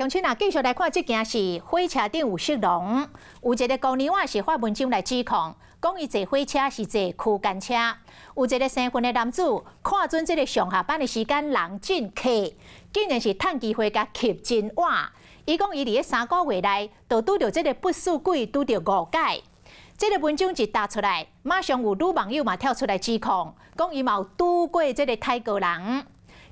鄉親啊，繼續來看這件是火車頂有色狼，有一个姑娘啊是發文章來指控，講伊坐火車是坐區間車，有一个生份的男子看準這个上下班的時間人真客，竟然是趁機會共翕真倚。伊講伊佇咧3個月內，就拄著這个不死鬼拄著五擺。這个文章一打出來，馬上有女網友嘛跳出來指控，講伊嘛有拄過這个泰國人。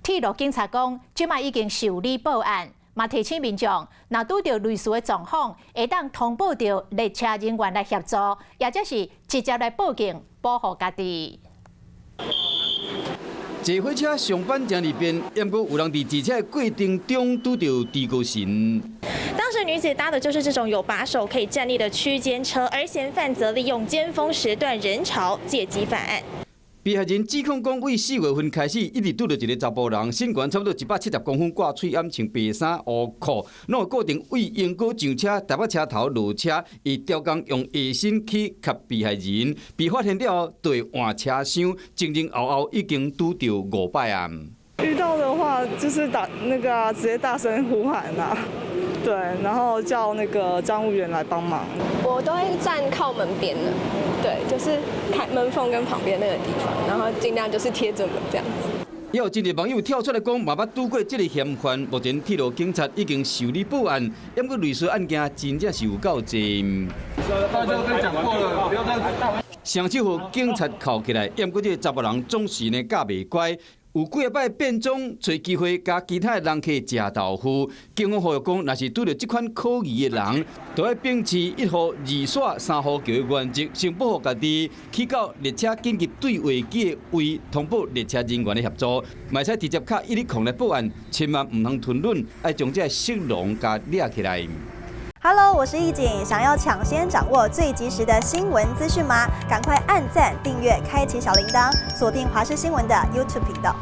鐵路警察講，這擺已經受理報案，嘛提醒民眾，若拄著類似的狀況，會當通報著列車人員來協助，抑者是直接來報警保護家己。坐火車上班誠利便，毋過有人佇坐車的過程中拄著豬哥神。當時女子搭的就是這種有把手可以站立的區間車，而嫌犯則利用尖峰時段人潮借機犯案。被害人指控講，為4月份開始，一直拄著一个查埔人，身懸差不多170公分，掛喙罨，穿白衫烏褲，攏有固定為鶯歌上車，台北車頭落車，伊刁工用下身去𾀙被害人，被發現了後，就換車廂，前前後後已經拄著五擺啊。遇到的話就是打那個直接大聲呼喊啊，對，然後叫那個站務員來幫忙。我都會站靠門邊的，對，就是開門縫跟旁邊那個地方，然後盡量就是貼着門這樣子。也有真濟網友跳出來講，嘛捌拄過這个嫌犯，目前鐵路警察已經受理報案，毋過類似案件真正是有夠濟。大家都講過了，不要再。雙手予警察銬起來，毋過這个查埔人總是呢教袂乖。有幾仔擺變裝，揣機會共其他的人客食豆腐。警方呼籲講，若是拄著這款可疑的人，就愛秉持一號二線三號橋的原則，先保護家己，去到列車緊急對話機的位通報列車人員的協助，嘛會使直接敲110來報案，千萬毋通吞忍，愛將這个色狼共掠起來。 Hello，我是易景，想要搶先掌握最及時的新聞資訊嗎？趕快按讚、訂閱、開啟小鈴鐺，鎖定華視新聞的 YouTube 頻道。